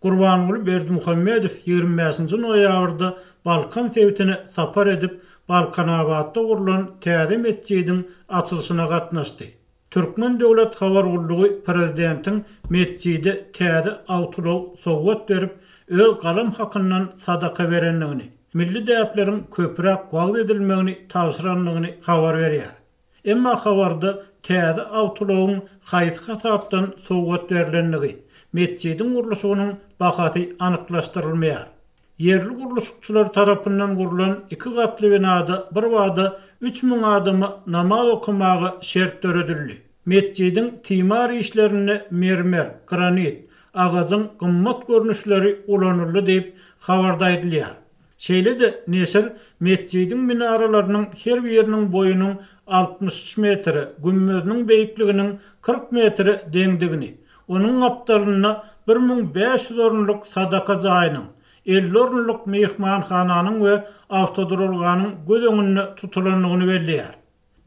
Gurbanguly Berdimuhamedow 25-nji noýabrda Balkan sebitine sapar edip, Balkanabatda gurlan täze metjidiň açylyşyna gatnaşdy. Türkmen döwlet habar gullugy prezidentiň metjide täze awtoulag sowgat berip, öz galam hakyndan sadaka berendigini, milli däpleriň köpräk wagyz edilmegini tabşyrandygyny habar berýär. Emma habarda täze awtoulagyň haýsy hasapdan sowgat berlendigi, metjidiň gurluşygynyň bahasy anyklaşdyrylmaýar. Ýerli gurluşykçylar tarapyndan gurlan iki gatly binada birbada 3000 adama namaz okamaga şert döredildi. Metjidiň timar işlerinde mermer, granit, agajyň gymmat görnüşleri ulanyldy diýip, habarda aýdylýar. Şeýle-de neşir metjidiň minaralarynyň her biriniň boýunyň 63 metre, gümmeziniň beýikliginiň 40 metre deňdigini, Onuň gapdalynda 1500 orunlyk sadaka jaýynyň, 50 orunlyk myhmanhananyň we awtoduralganyň göz öňünde tutulandygyny belleýär.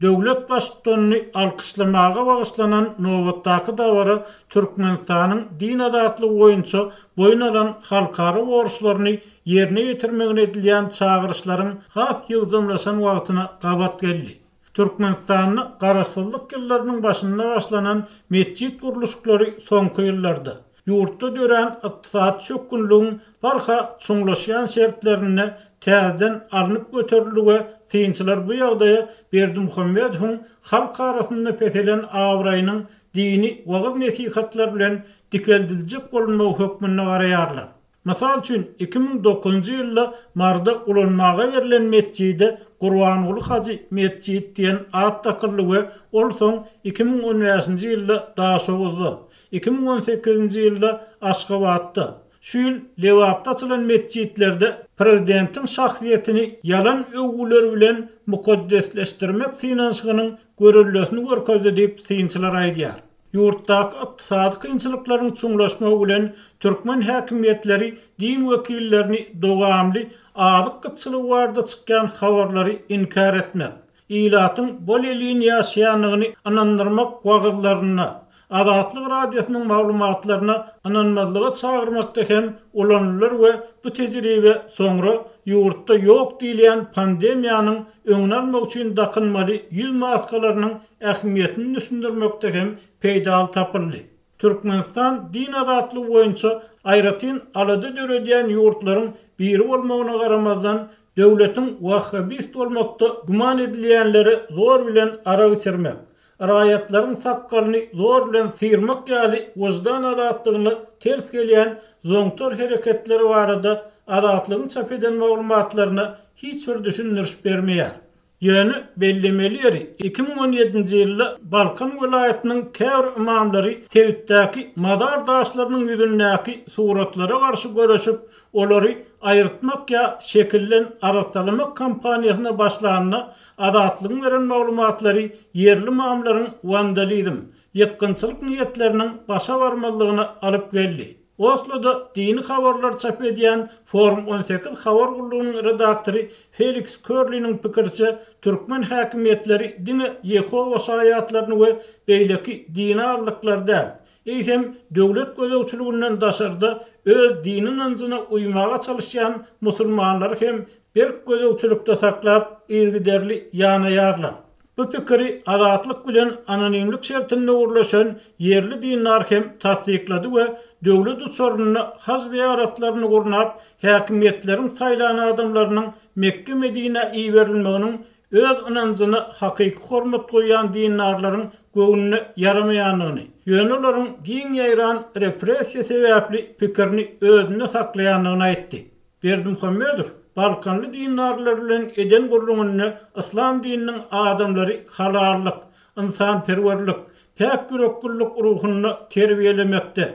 Döwlet Baştutanyny alkyşlamaga bagyşlanan nobatdaky dabara Türkmenistanyň din azatlygy boýunça boýun alan halkara borçlaryny ýerine ýetirmegine edilýän çagyryşlaryň has ýygjamlaşan wagtyna gabat geldi. Türkmenistanda Garaşsyzlyk ýyllarynyň başynda başlanan metjit gurluşyklary soňky ýyllarda, ýurtda dörän ykdysady çökgünligiň barha çuňlaşýan şertlerinde täzeden alnyp göterildi we synçylar bu ýagdaýa Berdimuhamedowyň halk arasynda peselen abraýynyň dini wagyz-nesihatlar bilen dikeldiljek bolunmagy hökmünde garaýarlar. Mysal üçin, 2009-njy ýylda Maryda ulanmaga berlen metjide Gurbanguly hajy metjit diýen at dakyldy we ol soň 2015-nji ýylda Daşoguzda, 2018-nji ýylda Aşgabatda, şu ýyl Lebapda açylan metjitlerde prezidentiň şahsyýetini ýalan öwgüler bilen mukaddesleşdirmek synanyşygynyň göreldesini görkezdi diýip, synçylar aýdýar. Ýurtdaky ykdysady kynçylyklaryň çuňlaşmagy bilen türkmen häkimiýetleri din wekillerini dowamly azyk gytçylygy barada çykýan habarlary inkär etmek, ilatyň bol-elin ýaşaýandygyny ynandyrmak wagyzlarynda, Azatlyk Radiosynyň maglumatlaryna ynanmazlyga çagyrmakda hem ulanylar we bu tejribe soňra ýurtda ýok diýilýän pandemiýanyň öňüni almak üçin dakynmaly ýüz maskalarynyň ähmiýetini düşündirmekde hem peýdaly tapyldy. Türkmenistan din azatlygy boýunça aýratyn alada döredýän ýurtlaryň biri bolmagyna garamazdan, döwletiň wahhabist bolmakda güman edilýänlere zor bilen arak içirmek, raýatlaryň sakgalyny zor bilen syrmak ýaly wyždan azatlygyna ters gelýän zoňtar hereketleri barada Azatlygyň çap eden maglumatlaryna hiç bir düşündiriş bermeýär. Ýöne bellemeli ýeri, 2017-nji ýylda Balkan welaýatynyň käbir ymamlary sebitdäki mazar daşlarynyň ýüzündäki suratlara garşy göreşip, olary aýyrtmak ýa şekilden arassalamak kampaniýasyna başlanda, Azatlygyň beren maglumatlary ýerli ymamlaryň wandalizm, ýykgynçylyk niýetleriniň başa barmazlygyna alyp geldi. Osloda dini habarlary çap edýän Forum 18 habar gullugynyň redaktory Feliks Körliniň pikiriçe, türkmen häkimiýetleri diňe Ýehowa şaýatlaryny we beýleki dini azlyklary däl, eýsem, döwlet gözegçiliginden daşarda öz dini ynanjyna uýmaga çalyşýan musulmanlary hem berk gözegçilikde saklap, yzygiderli ýanaýarlar. Bu pikiri Azatlyk bilen anonimlik şertinde gürleşen ýerli dindar hem tassyklady we döwlet uçarynda haj zyýaratlaryny gurnap, häkimiýetleriň saýlan adamlarynyň Mekge-Medinä iberilmeginiň öz ynanjyna hakyky hormat goýýan dindarlaryň göwnüne ýaramaýandygyny, ýöne olaryň giň ýaýran repressiýa sebäpli pikirini özünde saklaýandygyny aýtdy. Berdimuhamedow balkanly dindarlar bilen eden gürrüňinde yslam dininiň adamlary halallyk, ynsanperwerlik, päk ýüreklilik ruhunda terbiýelemekde,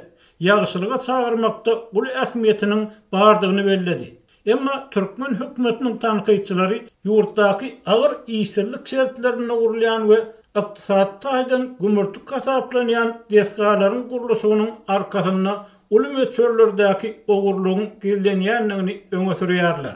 ýagşylyga çagyrmakda uly ähmiýetiniň bardygyny belledi. Emma türkmen hökümetiniň tankytçylary ýurtdaky agyr işsizlik şertlerinde gurulýan we ykdysady taýdan gümürtik hasaplanýan desgalaryň gurluşygynyň arkasynda uly möçberlerdäki ogurlygyň gizlenýändigini öňe sürýärler.